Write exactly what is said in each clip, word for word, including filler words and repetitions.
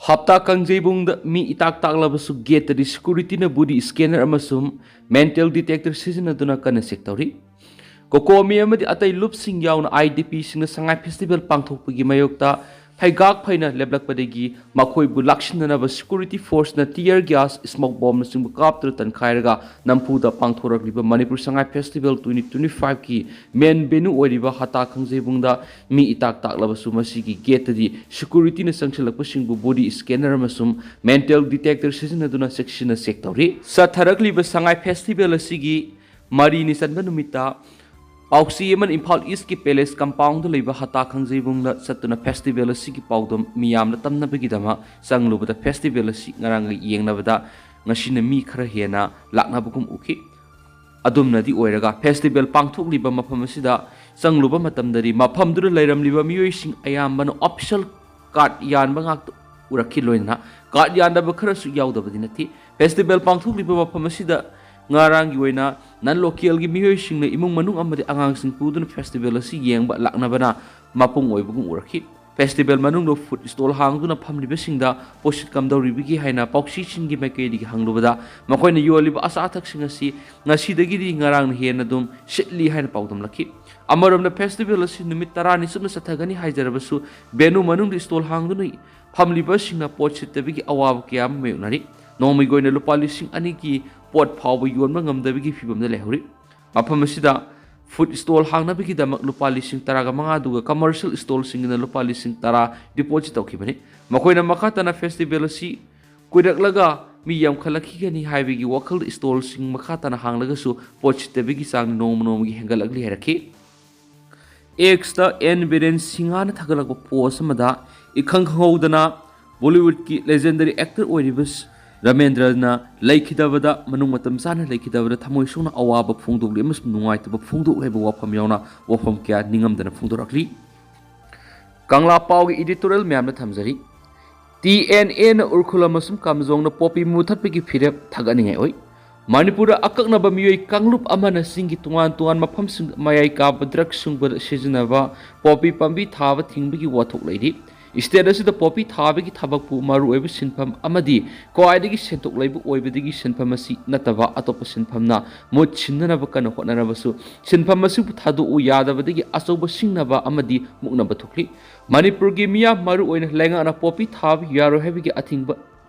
ꯍꯞꯇꯥ ꯀꯥꯡꯖꯩꯕꯨꯡꯗ ꯃꯤ ꯏꯇꯥꯛ ꯇꯥꯛꯂꯕꯁꯨ ꯒꯦꯠꯇꯗꯤ ꯁꯦꯀ꯭ꯌꯨꯔꯤꯇꯤꯅ body scanner ꯑꯃꯁꯨꯡ mental detector ꯁꯤꯖꯤꯟꯅꯗꯨꯅ ꯀꯟꯅ ꯆꯦꯛ ꯇꯧꯔꯤ꯫ ꯀꯣꯀꯣꯃꯤ ꯑꯃꯗꯤ ꯑꯇꯩ ꯂꯨꯞꯁꯤꯡ ꯌꯥꯎꯅ ꯑꯥꯏ ꯗꯤ ꯄꯤꯁꯤꯡꯅ ꯁꯉꯥꯏ ꯐꯦꯁꯇꯤꯚꯦꯜ ꯄꯥꯡꯊꯣꯛꯄꯒꯤ ꯃꯥꯌꯣꯛꯇ ꯐꯩꯒꯥꯛ ꯐꯩꯅ ꯂꯦꯞꯂꯛꯄꯗꯒꯤ ꯃꯈꯣꯏꯕꯨ ꯂꯥꯛꯁꯤꯟꯅꯅꯕ ꯁꯦꯀ꯭ꯌꯨꯔꯤꯇꯤ ꯐꯣꯔꯁꯅ ꯇꯤꯌꯔ ꯒ꯭ꯌꯥꯁ, ꯁ꯭ꯃꯣꯛ ꯕꯣꯝꯅꯆꯤꯡꯕ ꯀꯥꯞꯇꯨꯅ ꯇꯟꯈꯥꯏꯔꯒ ꯅꯝꯐꯨꯗ ꯄꯥꯡꯊꯣꯔꯛꯂꯤꯕ Manipur Sangai festival twenty twenty ꯐꯥꯏꯚꯀꯤ ꯃꯦꯟ ꯚꯦꯅꯨ ꯑꯣꯏꯔꯤꯕ ꯍꯇꯥ ꯀꯥꯡꯖꯩꯕꯨꯡꯗ ꯃꯤ ꯏꯇꯥꯛ ꯇꯥꯛꯂꯕꯁꯨ ꯃꯁꯤꯒꯤ ꯒꯦꯠꯇꯗꯤ ꯁꯦꯀ꯭ꯌꯨꯔꯤꯇꯤꯅ ꯆꯪꯁꯤꯜꯂꯛꯄꯁꯤꯡꯕꯨ ꯕꯣꯗꯤ ꯁ꯭ꯀꯦꯅꯔ ꯑꯃꯁꯨꯡ ꯃꯦꯟꯇꯦꯜ ꯗꯤꯇꯦꯛꯇꯔ ꯁꯤꯖꯤꯟꯅꯗꯨꯅ ꯆꯦꯛꯁꯤꯟꯅ ꯆꯦꯛ ꯇꯧꯔꯤ꯫ ꯆꯠꯊꯔꯛꯂꯤꯕ ꯁꯉꯥꯏ ꯐꯦꯁꯇꯤꯚꯦꯜ ꯑꯁꯤꯒꯤ ꯃꯔꯤꯅꯤ ꯆꯟꯕ ꯅꯨꯃꯤꯠꯇ ꯄꯥꯎꯆꯦ ꯑꯃꯅ ꯏꯝꯐꯥꯜ ꯏꯁꯀꯤ ꯄꯦꯂꯦꯁ ꯀꯝꯄꯥꯎꯟꯗ ꯂꯩꯕ ꯍꯇꯥ ꯈꯪꯖꯩꯕꯨꯡꯗ ꯆꯠꯇꯨꯅ ꯐꯦꯁꯇꯤꯚꯦꯜ ꯑꯁꯤꯒꯤ ꯄꯥꯎꯗꯝ ꯃꯤꯌꯥꯝꯅ ꯇꯝꯅꯕꯒꯤꯗꯃꯛ ꯆꯪꯂꯨꯕꯗ ꯐꯦꯁꯇꯤꯚꯦꯜ ꯑꯁꯤ ꯉꯔꯥꯡꯒ ꯌꯦꯡꯅꯕꯗ ꯉꯁꯤꯅ ꯃꯤ ꯈꯔ ꯍꯦꯟꯅ ꯂꯥꯛꯅꯕꯒꯨꯝ ꯎꯈꯤ꯫ ꯑꯗꯨꯝꯅꯗꯤ ꯑꯣꯏꯔꯒ ꯐꯦꯁꯇꯤꯚꯦꯜ ꯄꯥꯡꯊꯣꯛꯂꯤꯕ ꯃꯐꯝ ꯑꯁꯤꯗ ꯆꯪꯂꯨꯕ ꯃꯇꯝꯗꯗꯤ ꯃꯐꯝꯗꯨꯗ ꯂꯩꯔꯝꯂꯤꯕ ꯃꯤꯑꯣꯏꯁꯤꯡ ꯑꯌꯥꯝꯕꯅ ꯑꯣꯐꯤꯁꯤꯌꯦꯜ ꯀꯥꯔꯗ ꯌꯥꯟꯕ ꯉꯥꯛꯇ ꯎꯔꯛꯈꯤ꯫ ꯂꯣꯏꯅꯅ ꯀꯥꯔꯗ ꯌꯥꯟꯗꯕ ꯈꯔꯁꯨ ꯌꯥꯎꯗꯕꯗꯤ ꯅꯠꯇꯦ꯫ ꯐꯦꯁꯇꯤꯚꯦꯜ ꯄꯥꯡꯊꯣꯛꯂꯤꯕ ꯃꯐꯝ ꯑꯁꯤꯗ ꯉꯔꯥꯡꯒꯤ ꯑꯣꯏꯅ ꯅꯟ ꯂꯣꯀꯦꯜꯒꯤ ꯃꯤꯑꯣꯏꯁꯤꯡꯅ ꯏꯃꯨꯡ ꯃꯅꯨꯡ ꯑꯃꯗꯤ ꯑꯉꯥꯡꯁꯤꯡ ꯄꯨꯗꯨꯅ ꯐꯦꯁꯇꯤꯚꯦꯜ ꯑꯁꯤ ꯌꯦꯡꯕ ꯂꯥꯛꯅꯕꯅ ꯃꯄꯨꯡ ꯑꯣꯏꯕꯒꯨꯝ ꯎꯔꯛꯈꯤ꯫ ꯐꯦꯁꯇꯤꯚꯦꯜ ꯃꯅꯨꯡꯗ ꯐꯨꯗ ꯁ꯭ꯇꯣꯜ ꯍꯥꯡꯗꯨꯅ ꯐꯝꯂꯤꯕꯁꯤꯡꯗ ꯄꯣꯠꯁꯤꯠ ꯀꯝꯗꯧꯔꯤꯕꯒꯦ ꯍꯥꯏꯅ ꯄꯥꯎꯆꯦꯁꯤꯡꯒꯤ ꯃꯥꯏꯀꯩꯗꯒꯤ ꯍꯪꯂꯨꯕꯗ ꯃꯈꯣꯏꯅ ꯌꯣꯜꯂꯤꯕ ꯑꯆꯥ ꯑꯊꯛꯁꯤꯡ ꯑꯁꯤ ꯉꯁꯤꯗꯒꯤꯗꯤ ꯉꯔꯥꯡꯅ ꯍꯦꯟꯅ ꯑꯗꯨꯝ ꯁꯤꯠꯂꯤ ꯍꯥꯏꯅ ꯄꯥꯎꯗꯝꯂꯛꯈꯤ꯫ ꯑꯃꯔꯣꯝꯗ ꯐꯦꯁꯇꯤꯚꯦꯜ ꯑꯁꯤ ꯅꯨꯃꯤꯠ ꯇꯔꯥꯅꯤ ꯆꯨꯞꯅ ꯆꯠꯊꯒꯅꯤ ꯍꯥꯏꯖꯔꯕꯁꯨ ꯚꯦꯅꯨ ꯃꯅꯨꯡꯗ ꯁ꯭ꯇꯣꯜ ꯍꯥꯡꯗꯨꯅ ꯐꯝꯂꯤꯕꯁꯤꯡꯅ ꯄꯣꯠ ꯁꯤꯠꯇꯕꯒꯤ ꯑꯋꯥꯕ ꯀꯌꯥ ꯑꯃ ꯃꯥꯌꯣꯛꯅꯔꯤ꯫ ꯅꯣꯡꯃꯒꯤ ꯑꯣꯏꯅ ꯂꯨꯄꯥ ꯂꯤꯁꯤꯡ ꯑꯅꯤꯒꯤ ꯄꯣꯠ ꯐꯥꯎꯕ ꯌꯣꯟꯕ ꯉꯝꯗꯕꯒꯤ ꯐꯤꯕꯝꯗ ꯂꯩꯍꯧꯔꯤ꯫ ꯃꯐꯝ ꯑꯁꯤꯗ ꯐꯨꯗ ꯁ꯭ꯇꯣꯜ ꯍꯥꯡꯅꯕꯒꯤꯗꯃꯛ ꯂꯨꯄꯥ ꯂꯤꯁꯤꯡ ꯇꯔꯥꯒ ꯃꯉꯥ, ꯑꯗꯨꯒ ꯀꯃꯔꯁꯤꯌꯦꯜ ꯁ꯭ꯇꯣꯜꯁꯤꯡꯒꯤꯅ ꯂꯨꯄꯥ ꯂꯤꯁꯤꯡ ꯇꯔꯥ ꯗꯤꯄꯣꯖꯤꯠ ꯇꯧꯈꯤꯕꯅꯤ꯫ ꯃꯈꯣꯏꯅ ꯃꯈꯥ ꯇꯥꯅ ꯐꯦꯁꯇꯤꯚꯦꯜ ꯑꯁꯤ ꯀꯨꯏꯔꯛꯂꯒ ꯃꯤ ꯌꯥꯝꯈꯠꯂꯛꯈꯤꯒꯅꯤ ꯍꯥꯏꯕꯒꯤ ꯋꯥꯈꯜꯗ ꯁ꯭ꯇꯣꯜꯁꯤꯡ ꯃꯈꯥ ꯇꯥꯅ ꯍꯥꯡꯂꯒꯁꯨ ꯄꯣꯠ ꯁꯤꯠꯇꯕꯒꯤ ꯆꯥꯡ ꯅꯣꯡꯃ ꯅꯣꯡꯃꯒꯤ ꯍꯦꯟꯒꯠꯂꯛꯂꯤ ꯍꯥꯏꯔꯛꯈꯤ꯫ ꯑꯦꯛꯁꯇ ꯑꯦꯟ ꯕꯤꯔꯦꯟ ꯁꯤꯡꯍꯥꯅ ꯊꯥꯒꯠꯂꯛꯄ ꯄꯣꯁ ꯑꯃꯗ ꯏꯈꯪ ꯈꯪꯍꯧꯗꯅ ꯕꯣꯂꯤꯋꯨꯗꯀꯤ ꯂꯦꯖꯦꯟꯗꯔꯤ ꯑꯦꯛꯇꯔ ꯑꯣꯏꯔꯤꯕ ꯔꯥꯃꯦꯟꯗ꯭ꯔꯅ ꯂꯩꯈꯤꯗꯕꯗ, ꯃꯅꯨꯡ ꯃꯇꯝ ꯆꯥꯅ ꯂꯩꯈꯤꯗꯕꯗ ꯊꯃꯣꯏ ꯁꯣꯛꯅ ꯑꯋꯥꯕ ꯐꯣꯡꯗꯣꯛꯂꯤ ꯑꯃꯁꯨꯡ ꯅꯨꯡꯉꯥꯏꯇꯕ ꯐꯣꯡꯗꯣꯛꯂꯤ ꯍꯥꯏꯕ ꯋꯥꯐꯝ ꯌꯥꯎꯅ ꯋꯥꯐꯝ ꯀꯌꯥ ꯅꯤꯡꯉꯝꯗꯅ ꯐꯣꯡꯗꯣꯔꯛꯂꯤ꯫ ꯀꯪꯂꯥ ꯄꯥꯎꯒꯤ ꯏꯗꯤꯇꯣꯔꯤꯌꯦꯜ ꯃꯌꯥꯝꯗ ꯊꯝꯖꯔꯤ꯫ ꯇꯤ ꯑꯦꯟ ꯑꯦꯅ ꯎꯈ꯭ꯔꯨꯜ ꯑꯃꯁꯨꯡ ꯀꯥꯝꯖꯣꯡꯗ ꯄꯣꯄꯤ ꯃꯨꯊꯠꯄꯒꯤ ꯐꯤꯔꯦꯞ ꯊꯥꯒꯠꯅꯤꯡꯉꯥꯏ ꯑꯣꯏ꯫ ꯃꯅꯤꯄꯨꯔꯗ ꯑꯀꯛꯅꯕ ꯃꯤꯑꯣꯏ ꯀꯥꯡꯂꯨꯞ ꯑꯃꯅ ꯆꯤꯡꯒꯤ ꯇꯣꯉꯥꯟ ꯇꯣꯉꯥꯟꯕ ꯃꯐꯝꯁꯤꯡꯗ ꯃꯌꯥꯏ ꯀꯥꯕ ꯗ꯭ꯔꯒ ꯁꯨꯡꯕꯗ ꯁꯤꯖꯤꯟꯅꯕ ꯄꯣꯄꯤ ꯄꯥꯝꯕꯤ ꯊꯥꯕ ꯊꯤꯡꯕꯒꯤ ꯋꯥꯊꯣꯛ ꯂꯩꯔꯤ꯫ ꯁ꯭ꯇꯦꯠ ꯑꯁꯤꯗ ꯄꯣꯄꯤ ꯊꯥꯕꯒꯤ ꯊꯕꯛꯄꯨ ꯃꯔꯨꯑꯣꯏꯕ ꯁꯤꯟꯐꯝ ꯑꯃꯗꯤ ꯈ꯭ꯋꯥꯏꯗꯒꯤ ꯁꯦꯟꯊꯣꯛ ꯂꯩꯕ ꯑꯣꯏꯕꯗꯒꯤ ꯁꯤꯟꯐꯝ ꯑꯁꯤ ꯅꯠꯇꯕ ꯑꯇꯣꯞꯄ ꯁꯤꯟꯐꯝꯅ ꯃꯍꯨꯠ ꯁꯤꯟꯅꯅꯕ ꯀꯟꯅ ꯍꯣꯠꯅꯔꯕꯁꯨ, ꯁꯤꯟꯐꯝ ꯑꯁꯤꯕꯨ ꯊꯥꯗꯣꯛꯎ ꯌꯥꯗꯕꯗꯒꯤ ꯑꯆꯧꯕ ꯁꯤꯡꯅꯕ ꯑꯃꯗꯤ ꯃꯨꯛꯅꯕ ꯊꯣꯛꯂꯤ꯫ ꯃꯅꯤꯄꯨꯔꯒꯤ ꯃꯤꯌꯥꯝ, ꯃꯔꯨꯑꯣꯏꯅ ꯂꯩꯉꯥꯛꯅ ꯄꯣꯄꯤ ꯊꯥꯕ ꯌꯥꯔꯣꯏ ꯍꯥꯏꯕꯒꯤ ꯑꯊꯤꯡꯕ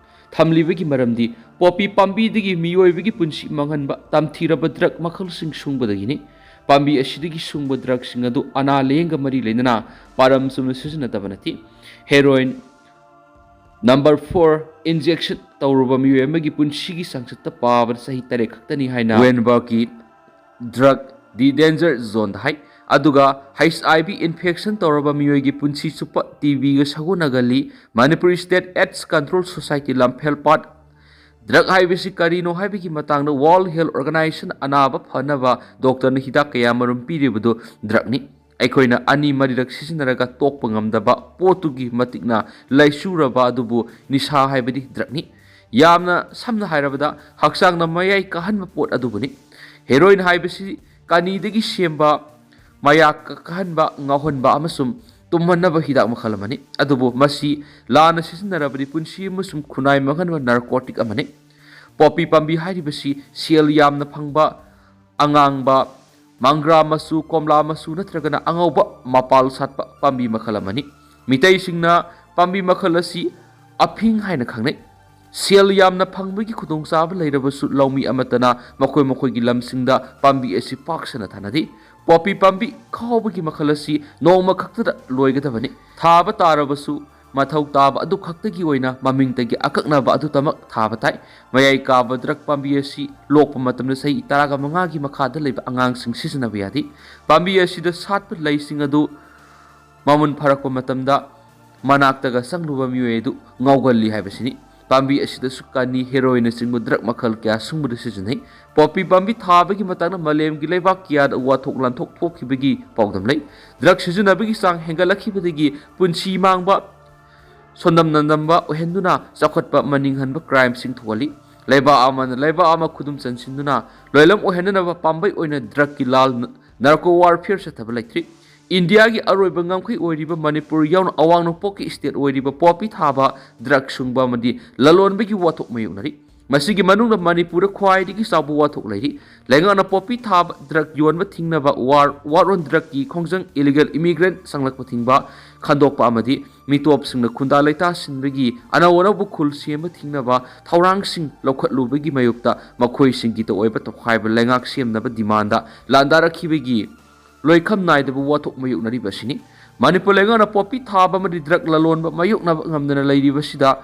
ꯊꯝꯂꯤꯕꯒꯤ ꯃꯔꯝꯗꯤ ꯄꯣꯄꯤ ꯄꯥꯝꯕꯤꯗꯒꯤ ꯃꯤꯑꯣꯏꯕꯒꯤ ꯄꯨꯟꯁꯤ ꯃꯥꯡꯍꯟꯕ ꯇꯝꯊꯤꯔꯕ ꯗ꯭ꯔꯒ ꯃꯈꯜꯁꯤꯡ ꯁꯨꯡꯕꯗꯒꯤꯅꯤ꯫ ꯄꯥꯝꯕꯤ ꯑꯁꯤꯗꯒꯤ ꯁꯨꯡꯕ ꯗ꯭ꯔꯒꯁꯤꯡ ꯑꯗꯨ ꯑꯅꯥ ꯂꯥꯌꯦꯡꯒ ꯃꯔꯤ ꯂꯩꯅꯅ ꯄꯥꯔꯝ ꯆꯨꯝꯅ ꯁꯤꯖꯤꯟꯅꯗꯕ ꯅꯠꯇꯦ꯫ ꯍꯦꯔꯣꯏꯟ ꯅꯝꯕꯔ ꯐꯣꯔ, ꯏꯟꯖꯦꯛꯁꯟ ꯇꯧꯔꯨꯕ ꯃꯤꯑꯣꯏ ꯑꯃꯒꯤ ꯄꯨꯟꯁꯤꯒꯤ ꯆꯥꯡꯆꯠꯇ ꯄꯥꯕꯗ ꯆꯍꯤ ꯇꯔꯦꯠ ꯈꯛꯇꯅꯤ ꯍꯥꯏꯅ ꯋꯦꯟꯕꯔꯒꯀꯤ ꯗ꯭ꯔꯒ ꯗꯤ ꯗꯦꯟꯖꯔ ꯖꯣꯟꯗ ꯍꯥꯏ꯫ ꯑꯗꯨꯒ ꯍꯩꯆ ꯑꯥꯏ ꯚꯤ ꯏꯟꯐꯦꯛꯁꯟ ꯇꯧꯔꯕ ꯃꯤꯑꯣꯏꯒꯤ ꯄꯨꯟꯁꯤ ꯆꯨꯞꯄ ꯇꯤ ꯕꯤꯒ ꯁꯥꯒꯣꯟꯅꯒꯜꯂꯤ꯫ Manipur state AIDS control society ꯂꯝꯐꯦꯜꯄꯥꯠ ꯗ꯭ꯔꯒ ꯍꯥꯏꯕꯁꯤ ꯀꯔꯤꯅꯣ ꯍꯥꯏꯕꯒꯤ ꯃꯇꯥꯡꯗ ꯋꯥꯔꯜꯗ ꯍꯦꯜꯊ ꯑꯣꯔꯒꯅꯥꯏꯖꯦꯁꯟ ꯑꯅꯥꯕ ꯐꯅꯕ ꯗꯣꯛꯇꯔꯅ ꯍꯤꯗꯥꯛ ꯀꯌꯥꯃꯔꯨꯝ ꯄꯤꯔꯤꯕꯗꯨ ꯗ꯭ꯔꯒꯅꯤ꯫ ꯑꯩꯈꯣꯏꯅ ꯑꯅꯤ ꯃꯔꯤꯔꯛ ꯁꯤꯖꯤꯟꯅꯔꯒ ꯇꯣꯛꯄ ꯉꯝꯗꯕ ꯄꯣꯠꯇꯨꯒꯤ ꯃꯇꯤꯛꯅ ꯂꯩꯆꯨꯔꯕ ꯑꯗꯨꯕꯨ ꯅꯤꯁꯥ ꯍꯥꯏꯕꯗꯤ ꯗ꯭ꯔꯒꯅꯤ꯫ ꯌꯥꯝꯅ ꯁꯝꯅ ꯍꯥꯏꯔꯕꯗ ꯍꯛꯆꯥꯡꯅ ꯃꯌꯥꯏ ꯀꯥꯍꯟꯕ ꯄꯣꯠ ꯑꯗꯨꯕꯨꯅꯤ꯫ ꯍꯦꯔꯣꯏꯟ ꯍꯥꯏꯕꯁꯤ ꯀꯅꯤꯗꯒꯤ ꯁꯦꯝꯕ, ꯃꯌꯥꯛ ꯀꯥꯍꯟꯕ, ꯉꯥꯎꯍꯟꯕ ꯑꯃꯁꯨꯡ ꯇꯨꯝꯍꯟꯅꯕ ꯍꯤꯗꯥꯛ ꯃꯈꯜ ꯑꯃꯅꯤ꯫ ꯑꯗꯨꯕꯨ ꯃꯁꯤ ꯂꯥꯟꯅ ꯁꯤꯖꯤꯟꯅꯔꯕꯗꯤ ꯄꯨꯟꯁꯤ ꯑꯃꯁꯨꯡ ꯈꯨꯟꯅꯥꯏ ꯃꯥꯡꯍꯟꯕ ꯅꯥꯔꯀꯣꯇꯤꯛ ꯑꯃꯅꯤ꯫ ꯄꯣꯄꯤ ꯄꯥꯝꯕꯤ ꯍꯥꯏꯔꯤꯕꯁꯤ ꯁꯦꯜ ꯌꯥꯝꯅ ꯐꯪꯕ, ꯑꯉꯥꯡꯕ, ꯃꯪꯒ꯭ꯔꯥ ꯃꯆꯨ, ꯀꯣꯝꯂꯥ ꯃꯆꯨ ꯅꯠꯇ꯭ꯔꯒꯅ ꯑꯉꯧꯕ ꯃꯄꯥꯜ ꯁꯥꯠꯄ ꯄꯥꯝꯕꯤ ꯃꯈꯜ ꯑꯃꯅꯤ꯫ ꯃꯤꯇꯩꯁꯤꯡꯅ ꯄꯥꯝꯕꯤ ꯃꯈꯜ ꯑꯁꯤ ꯑꯐꯤꯡ ꯍꯥꯏꯅ ꯈꯪꯅꯩ꯫ ꯁꯦꯜ ꯌꯥꯝꯅ ꯐꯪꯕꯒꯤ ꯈꯨꯗꯣꯡꯆꯥꯕ ꯂꯩꯔꯕꯁꯨ ꯂꯧꯃꯤ ꯑꯃꯠꯇꯅ ꯃꯈꯣꯏ ꯃꯈꯣꯏꯒꯤ ꯂꯝꯁꯤꯡꯗ ꯄꯥꯝꯕꯤ ꯑꯁꯤ ꯄꯥꯛ ꯁꯟꯅ ꯊꯥꯅꯗꯦ꯫ ꯄꯣꯄꯤ ꯄꯥꯝꯕꯤ ꯈꯥꯎꯕꯒꯤ ꯃꯈꯜ ꯑꯁꯤ ꯅꯣꯡꯃ ꯈꯛꯇꯗ ꯂꯣꯏꯒꯗꯕꯅꯤ꯫ ꯊꯥꯕ ꯇꯥꯔꯕꯁꯨ ꯃꯊꯧ ꯇꯥꯕ ꯑꯗꯨ ꯈꯛꯇꯒꯤ ꯑꯣꯏꯅ ꯃꯃꯤꯡꯇꯒꯤ ꯑꯀꯛꯅꯕ ꯑꯗꯨꯇꯃꯛ ꯊꯥꯕ ꯇꯥꯏ꯫ ꯃꯌꯥꯏ ꯀꯥꯕ ꯗ꯭ꯔꯒ ꯄꯥꯝꯕꯤ ꯑꯁꯤ ꯂꯣꯛꯄ ꯃꯇꯝꯗ ꯆꯍꯤ ꯇꯔꯥꯒ ꯃꯉꯥꯒꯤ ꯃꯈꯥꯗ ꯂꯩꯕ ꯑꯉꯥꯡꯁꯤꯡ ꯁꯤꯖꯤꯟꯅꯕ ꯌꯥꯗꯦ꯫ ꯄꯥꯝꯕꯤ ꯑꯁꯤꯗ ꯁꯥꯠꯄ ꯂꯩꯁꯤꯡ ꯑꯗꯨ ꯃꯃꯨꯟ ꯐꯥꯔꯛꯄ ꯃꯇꯝꯗ ꯃꯅꯥꯛꯇꯒ ꯆꯪꯂꯨꯕ ꯃꯤꯑꯣꯏ ꯑꯗꯨ ꯉꯥꯎꯒꯜꯂꯤ ꯍꯥꯏꯕꯁꯤꯅꯤ꯫ ꯄꯥꯝꯕꯤ ꯑꯁꯤꯗꯁꯨ ꯀꯥꯅꯤ, ꯍꯦꯔꯣꯏꯟꯅꯆꯤꯡꯕ ꯗ꯭ꯔꯒ ꯃꯈꯜ ꯀꯌꯥ ꯁꯨꯡꯕꯗ ꯁꯤꯖꯤꯟꯅꯩ꯫ ꯄꯣꯄꯤ ꯄꯥꯝꯕꯤ ꯊꯥꯕꯒꯤ ꯃꯇꯥꯡꯗ ꯃꯥꯂꯦꯝꯒꯤ ꯂꯩꯕꯥꯛ ꯀꯌꯥꯗ ꯋꯥꯊꯣꯛ ꯂꯥꯟꯊꯣꯛ ꯊꯣꯛꯈꯤꯕꯒꯤ ꯄꯥꯎꯗꯝ ꯂꯩ꯫ ꯗ꯭ꯔꯒ ꯁꯤꯖꯤꯟꯅꯕꯒꯤ ꯆꯥꯡ ꯍꯦꯟꯒꯠꯂꯛꯈꯤꯕꯗꯒꯤ ꯄꯨꯟꯁꯤ ꯃꯥꯡꯕ, ꯁꯣꯟꯗꯝ ꯅꯟꯗꯝꯕ ꯑꯣꯏꯍꯟꯗꯨꯅ ꯆꯥꯎꯈꯠꯄ ꯃꯅꯤꯡꯍꯟꯕ ꯀ꯭ꯔꯥꯏꯝꯁꯤꯡ ꯊꯣꯛꯍꯜꯂꯤ꯫ ꯂꯩꯕꯥꯛ ꯑꯃꯅ ꯂꯩꯕꯥꯛ ꯑꯃ ꯈꯨꯗꯨꯝ ꯆꯟꯁꯤꯟꯗꯨꯅ ꯂꯣꯏꯂꯝ ꯑꯣꯏꯍꯟꯅꯅꯕ ꯄꯥꯝꯕꯩ ꯑꯣꯏꯅ ꯗ꯭ꯔꯒꯀꯤ ꯂꯥꯜ, ꯅꯥꯔꯀꯣ ꯋꯥꯔꯐꯤꯌꯔ ꯆꯠꯊꯕ ꯂꯩꯇ꯭ꯔꯤ꯫ ꯏꯟꯗꯤꯌꯥꯒꯤ ꯑꯔꯣꯏꯕ ꯉꯝꯈꯩ ꯑꯣꯏꯔꯤꯕ ꯃꯅꯤꯄꯨꯔ ꯌꯥꯎꯅ ꯑꯋꯥꯡ ꯅꯣꯡꯄꯣꯛꯀꯤ state ꯑꯣꯏꯔꯤꯕ ꯄꯣꯄꯤ ꯊꯥꯕ, drug ꯁꯨꯡꯕ ꯑꯃꯗꯤ ꯂꯂꯣꯟꯕꯒꯤ ꯋꯥꯊꯣꯛ ꯃꯥꯌꯣꯛꯅꯔꯤ꯫ ꯃꯁꯤꯒꯤ ꯃꯅꯨꯡꯗ ꯃꯅꯤꯄꯨꯔꯗ ꯈ꯭ꯋꯥꯏꯗꯒꯤ ꯆꯥꯎꯕ ꯋꯥꯊꯣꯛ ꯂꯩꯔꯤ꯫ ꯂꯩꯉꯥꯛꯅ ꯄꯣꯄꯤ ꯊꯥꯕ, drug ꯌꯣꯟꯕ ꯊꯤꯡꯅꯕ, war, war on drugꯀꯤ ꯈꯣꯡꯖꯪ, illegal immigrant ꯆꯪꯂꯛꯄ ꯊꯤꯡꯕ, ꯈꯟꯗꯣꯛꯄ ꯑꯃꯗꯤ ꯃꯤꯇꯣꯞꯁꯤꯡꯅ ꯈꯨꯟꯗꯥ ꯂꯩꯇꯥꯁꯤꯟꯕꯒꯤ ꯑꯅꯧ ꯑꯅꯧꯕ ꯈꯨꯜ ꯁꯦꯝꯕ ꯊꯤꯡꯅꯕ ꯊꯧꯔꯥꯡꯁꯤꯡ ꯂꯧꯈꯠꯂꯨꯕꯒꯤ ꯃꯥꯌꯣꯛꯇ ꯃꯈꯣꯏꯁꯤꯡꯒꯤꯇ ꯑꯣꯏꯕ ꯇꯣꯈꯥꯏꯕ ꯂꯩꯉꯥꯛ ꯁꯦꯝꯅꯕ demandꯗ ꯂꯥꯟꯗꯥꯔꯛꯈꯤꯕꯒꯤ ꯂꯣꯏꯈꯝ ꯅꯥꯏꯗꯕ ꯋꯥꯊꯣꯛ ꯃꯥꯌꯣꯛꯅꯔꯤꯕ ꯑꯁꯤꯅꯤ꯫ ꯃꯅꯤꯄꯨꯔ ꯂꯩꯉꯥꯛꯅ ꯄꯣꯄꯤ ꯊꯥꯕ ꯑꯃꯗꯤ drug ꯂꯂꯣꯟꯕ ꯃꯥꯌꯣꯛꯅꯕ ꯉꯝꯗꯅ ꯂꯩꯔꯤꯕꯁꯤꯗ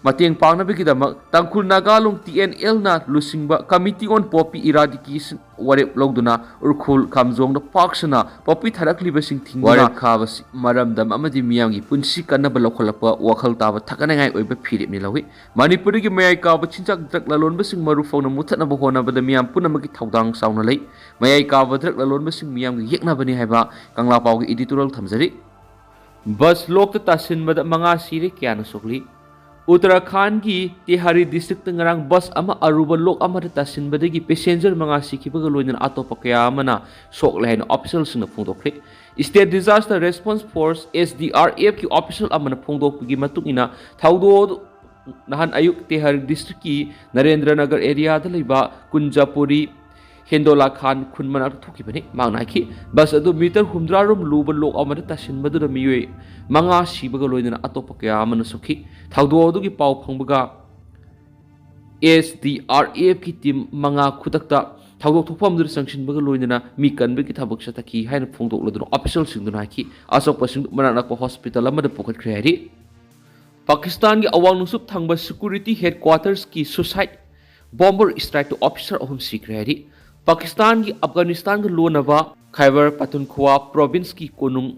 ꯃꯇꯦꯡ ꯄꯥꯡꯅꯕꯒꯤꯗꯃꯛ ꯇꯥꯡꯈꯨꯜ ꯅꯥꯒꯥ ꯂꯣꯡ TNLꯅ ꯂꯨꯆꯤꯡꯕ Committee on Poppy Eradication ꯋꯥꯔꯦꯞ ꯂꯧꯗꯨꯅ ꯎꯔꯈꯨꯜ ꯀꯥꯝꯖꯣꯡꯗ ꯄꯥꯛ ꯁꯟꯅ ꯄꯣꯄꯤ ꯊꯥꯔꯛꯂꯤꯕꯁꯤꯡ ꯊꯤꯡꯗꯨꯅ ꯋꯥꯔꯦꯞ ꯈꯥꯕꯁꯤ ꯃꯔꯝꯗꯝ ꯑꯃꯗꯤ ꯃꯤꯌꯥꯝꯒꯤ ꯄꯨꯟꯁꯤ ꯀꯟꯅꯕ ꯂꯧꯈꯠꯂꯛꯄ ꯋꯥꯈꯜ ꯇꯥꯕ ꯊꯥꯒꯠꯅꯤꯡꯉꯥꯏ ꯑꯣꯏꯕ ꯐꯤꯔꯦꯞꯅꯤ ꯂꯧꯏ꯫ ꯃꯅꯤꯄꯨꯔꯗꯒꯤ ꯃꯌꯥꯏ ꯀꯥꯕ ꯆꯤꯟꯖꯥꯛ drug ꯂꯂꯣꯟꯕꯁꯤꯡ ꯃꯔꯨ ꯐꯥꯎꯅ ꯃꯨꯠꯊꯠꯅꯕ ꯍꯣꯠꯅꯕꯗ ꯃꯤꯌꯥꯝ ꯄꯨꯝꯅꯃꯛꯀꯤ ꯊꯧꯗꯥꯡ ꯆꯥꯎꯅ ꯂꯩ꯫ ꯃꯌꯥꯏ ꯀꯥꯕ drug ꯂꯂꯣꯟꯕꯁꯤꯡ ꯃꯤꯌꯥꯝꯒꯤ ꯌꯦꯛꯅꯕꯅꯤ ꯍꯥꯏꯕ ꯀꯪꯂꯥ ꯄꯥꯎꯒꯤ editorial ꯊꯝꯖꯔꯤ꯫ Bus lockꯇ ꯇꯥꯁꯤꯟꯕꯗ ꯃꯉꯥ ꯁꯤꯔꯦ, ꯀꯌꯥꯅ ꯁꯣꯛꯂꯤ? ꯎꯠꯇꯔꯥꯈꯥꯟꯗꯒꯤ ꯇꯦꯍꯥꯔꯤ districtꯇ ꯉꯔꯥꯡ bus ꯑꯃ ꯑꯔꯨꯕ lock ꯑꯃꯗ ꯇꯥꯁꯤꯟꯕꯗꯒꯤ passenger ꯃꯉꯥ ꯁꯤꯈꯤꯕꯒ ꯂꯣꯏꯅꯅ ꯑꯇꯣꯞꯄ ꯀꯌꯥ ꯑꯃꯅ ꯁꯣꯛꯂꯦ ꯍꯥꯏꯅ officialꯁꯤꯡꯅ ꯐꯣꯡꯗꯣꯛꯈ꯭ꯔꯦ꯫ State Disaster Response Force, SDRFꯀꯤ official ꯑꯃꯅ ꯐꯣꯡꯗꯣꯛꯄꯒꯤ ꯃꯇꯨꯡ ꯏꯟꯅ, ꯊꯧꯗꯣꯛ ꯑꯗꯨ ꯅꯍꯥꯟ ꯑꯌꯨꯛ ꯇꯦꯍꯥꯔꯤ districtꯀꯤ ꯅꯔꯦꯟꯗ꯭ꯔ ꯅꯒꯔ areaꯗ ꯂꯩꯕ ꯀꯨꯟꯖꯥꯄꯨꯔꯤ ꯍꯦꯟꯗꯣꯂꯥ ꯈꯥꯟ ꯈꯨꯟ ꯃꯅꯥꯛꯇ ꯊꯣꯛꯈꯤꯕꯅꯤ꯫ ꯃꯍꯥꯛꯅ ꯍꯥꯏꯈꯤ, bus ꯑꯗꯨ meter ꯍꯨꯝꯗ꯭ꯔꯥ ꯔꯣꯝ ꯂꯨꯕ lock ꯑꯃꯗ ꯇꯥꯁꯤꯟꯕꯗꯨꯗ ꯃꯤꯑꯣꯏ ꯃꯉꯥ ꯁꯤꯕꯒ ꯂꯣꯏꯅꯅ ꯑꯇꯣꯞꯄ ꯀꯌꯥ ꯑꯃꯅ ꯁꯣꯛꯈꯤ꯫ ꯊꯧꯗꯣꯛ ꯑꯗꯨꯒꯤ ꯄꯥꯎ ꯐꯪꯕꯒ SDRFꯀꯤ team ꯃꯉꯥ ꯈꯨꯗꯛꯇ ꯊꯧꯗꯣꯛ ꯊꯣꯛꯐꯝꯗꯨꯗ ꯆꯪꯁꯤꯟꯕꯒ ꯂꯣꯏꯅꯅ ꯃꯤ ꯀꯟꯕꯒꯤ ꯊꯕꯛ ꯆꯠꯊꯈꯤ ꯍꯥꯏꯅ ꯐꯣꯡꯗꯣꯛꯂꯗꯨꯅ officialꯁꯤꯡꯗꯨꯅ ꯍꯥꯏꯈꯤ꯫ ꯑꯁꯣꯛꯄꯁꯤꯡꯗꯨ ꯃꯅꯥꯛ ꯅꯛꯄ hospital ꯑꯃꯗ ꯄꯨꯈꯠꯈ꯭ꯔꯦ ꯍꯥꯏꯔꯤ꯫ ꯄꯥꯀꯤꯁꯇꯥꯟꯒꯤ ꯑꯋꯥꯡ ꯅꯣꯡꯆꯨꯞ ꯊꯪꯕ security headquartersꯀꯤ suicide bomber strikeꯇ officer ꯑꯍꯨꯝ ꯁꯤꯈ꯭ꯔꯦ ꯍꯥꯏꯔꯤ꯫ ꯄꯥꯀꯤꯁꯇꯥꯟꯒꯤ ꯑꯐꯒꯥꯅꯤꯁꯇꯥꯟꯒ ꯂꯣꯟꯅꯕ ꯈꯥꯏꯕꯔ ꯄꯥꯊꯨꯟꯈ꯭ꯋꯥ provinceꯀꯤ ꯀꯣꯅꯨꯡ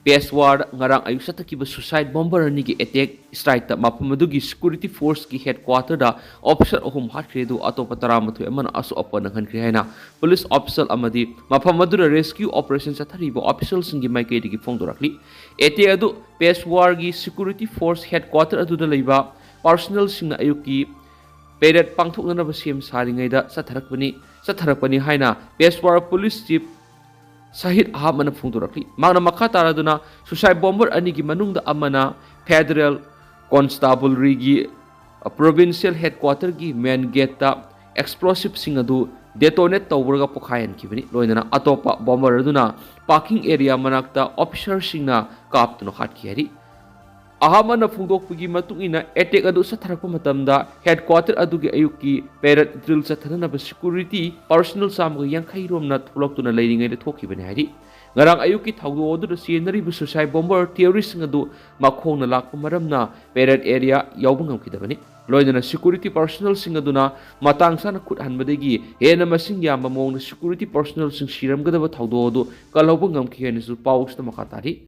ꯄꯦꯁꯋꯥꯔꯗ ꯉꯔꯥꯡ ꯑꯌꯨꯛ ꯆꯠꯊꯈꯤꯕ suicide bomber ꯑꯅꯤꯒꯤ attack strikeꯇ ꯃꯐꯝ ꯑꯗꯨꯒꯤ security forceꯀꯤ headquarterꯗ officer ꯑꯍꯨꯝ ꯍꯥꯠꯈ꯭ꯔꯦ, ꯑꯗꯨꯒ ꯑꯇꯣꯞꯄ ꯇꯔꯥꯃꯥꯊꯣꯏ ꯑꯃꯅ ꯑꯁꯣꯛ ꯑꯄꯟ ꯅꯪꯍꯟꯈ꯭ꯔꯦ ꯍꯥꯏꯅ police official ꯑꯃꯗꯤ ꯃꯐꯝ ꯑꯗꯨꯗ rescue operation ꯆꯠꯊꯔꯤꯕ officialꯁꯤꯡꯒꯤ ꯃꯥꯏꯀꯩꯗꯒꯤ ꯐꯣꯡꯗꯣꯔꯛꯂꯤ꯫ Attack ꯑꯗꯨ ꯄꯦꯁꯋꯥꯔꯒꯤ security force headquarter ꯑꯗꯨꯗ ꯂꯩꯕ personnelꯁꯤꯡꯅ ꯑꯌꯨꯛꯀꯤ parade ꯄꯥꯡꯊꯣꯛꯅꯅꯕ ꯁꯦꯝ ꯁꯥꯔꯤꯉꯩꯗ ꯆꯠꯊꯔꯛꯄꯅꯤ, ꯆꯠꯊꯔꯛꯄꯅꯤ ꯍꯥꯏꯅ ꯄꯦꯁꯋꯥꯔ police chief ꯁꯍꯤꯗ ꯑꯍꯥꯃꯠꯅ ꯐꯣꯡꯗꯣꯔꯛꯂꯤ꯫ ꯃꯍꯥꯛꯅ ꯃꯈꯥ ꯇꯥꯔꯗꯨꯅ suicide bomber ꯑꯅꯤꯒꯤ ꯃꯅꯨꯡꯗ ꯑꯃꯅ Federal Constabularyꯒꯤ Provincial Headquarterꯒꯤ main gateꯇ explosiveꯁꯤꯡ ꯑꯗꯨ detonate ꯇꯧꯕꯒ ꯄꯣꯈꯥꯏꯍꯟꯈꯤꯕꯅꯤ꯫ ꯂꯣꯏꯅꯅ ꯑꯇꯣꯞꯄ bomber ꯑꯗꯨꯅ parking area ꯃꯅꯥꯛꯇ officerꯁꯤꯡꯅ ꯀꯥꯞꯇꯨꯅ ꯍꯥꯠꯈꯤ ꯍꯥꯏꯔꯤ꯫ ꯑꯍꯥꯃꯠꯅ ꯐꯣꯡꯗꯣꯛꯄꯒꯤ ꯃꯇꯨꯡ ꯏꯟꯅ, attack ꯑꯗꯨ ꯆꯠꯊꯔꯛꯄ ꯃꯇꯝꯗ headquarter ꯑꯗꯨꯒꯤ ꯑꯌꯨꯛꯀꯤ parade drill ꯆꯠꯊꯅꯅꯕ security personnel ꯆꯥꯝꯃꯒ ꯌꯥꯡꯈꯩ ꯔꯣꯝꯅ ꯊꯣꯛꯂꯛꯇꯨꯅ ꯂꯩꯔꯤꯉꯩꯗ ꯊꯣꯛꯈꯤꯕꯅꯤ ꯍꯥꯏꯔꯤ꯫ ꯉꯔꯥꯡ ꯑꯌꯨꯛꯀꯤ ꯊꯧꯗꯣꯛ ꯑꯗꯨꯗ ꯆꯦꯟꯅꯔꯤꯕ suicide bomber terroristꯁꯤꯡ ꯑꯗꯨ ꯃꯈꯣꯡꯅ ꯂꯥꯛꯄ ꯃꯔꯝꯅ parade area ꯌꯧꯕ ꯉꯝꯈꯤꯗꯕꯅꯤ꯫ ꯂꯣꯏꯅꯅ security personnelꯁꯤꯡ ꯑꯗꯨꯅ ꯃꯇꯥꯡ ꯆꯥꯅ ꯈꯨꯠ ꯍꯟꯕꯗꯒꯤ ꯍꯦꯟꯅ ꯃꯁꯤꯡ ꯌꯥꯝꯕ ꯃꯑꯣꯡꯗ security personnelꯁꯤꯡ ꯁꯤꯔꯝꯒꯗꯕ ꯊꯧꯗꯣꯛ ꯑꯗꯨ ꯀꯜꯍꯧꯕ ꯉꯝꯈꯤ ꯍꯥꯏꯅꯁꯨ ꯄꯥꯎꯁꯤꯗ ꯃꯈꯥ ꯇꯥꯔꯤ꯫